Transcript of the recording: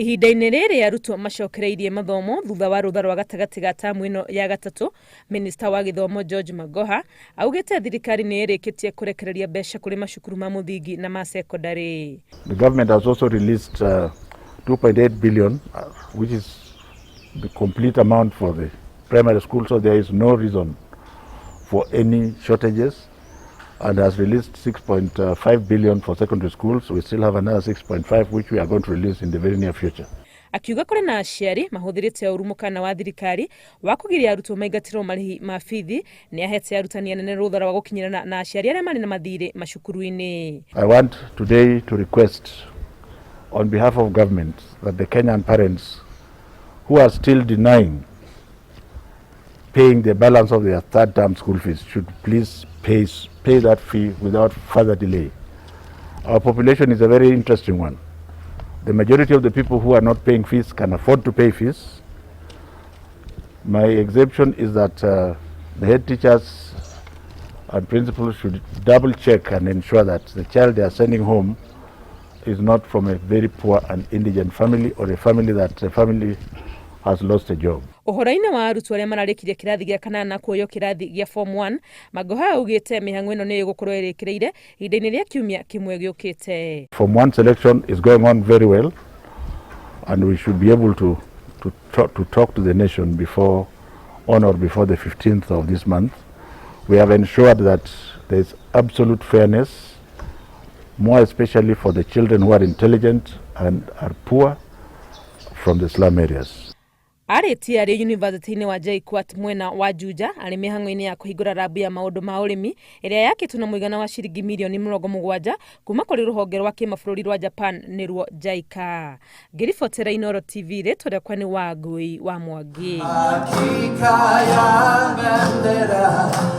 Ihinda-inĩ rĩrĩ arutwo macokereirie mathomo thutha wa rũtha rwa gatagatĩ ga tamu ĩno ya gatatũ, minista wa gĩthomo George Magoha augĩte thirikari nĩ ĩrĩkĩtie kũrekereria mbeca kũrĩ macukuru ma mũthingi na ma sekondarĩ. The government has also released 2.8 billion, which is the complete amount for the primary school, so there is no reason for any shortages, and has released 6.5 billion for secondary schools. We still have another 6.5 which we are going to release in the very near future. Akiuga kũrĩ na aciari mahũthĩrĩte ũru mũkana wa thirikari wa kũgiria arutwo maingatĩrwo marĩhi ma bithi. Nĩ ahete arutani anene rũtha rwa gũkinyĩrana na aciari arĩa marĩ na mathirĩ macukuru-inĩ. I want today to request on behalf of government that the Kenyan parents who are still denying paying the balance of their third term school fees should please pay that fee without further delay. Our population is a very interesting one. The majority of the people who are not paying fees can afford to pay fees. My exemption is that the head teachers and principals should double check and ensure that the child they are sending home is not from a very poor and indigent family or a family that the family has lost a job. Ũhoro-inĩ wa arutwo arĩa mararĩkirie kĩrathi gĩa kanana kuoywo kĩrathi gĩa form 1, Magoha augĩte mĩhang'o ĩno nĩ ĩgũkorwo ĩrĩkĩrĩire ihinda-inĩ rĩa kiumia kĩmwe gĩũkĩte. Form 1 selection is going on very well, and we should be able to talk to the nation before, on or before the 15th of this month. We have ensured that there is absolute fairness, more especially for the children who are intelligent and are poor from the slum areas. Arĩtie arĩ yunivasĩtĩ-inĩ wa JKUAT mwena wa Juja arĩ mĩhang'o-inĩ ya kũhingũra rabu ya maũndũ ma ũrĩmi ĩrĩa yakĩtwo na mũigana wa ciringi mirioni 70 kuma kũrĩ rũhonge rwa kĩmabũrũri rwa Japan nĩruo JICA. Ngĩribotera Inooro TV, rĩtwa rĩakwa nĩ Wangui wa Mwangi. Hakika ya bendera.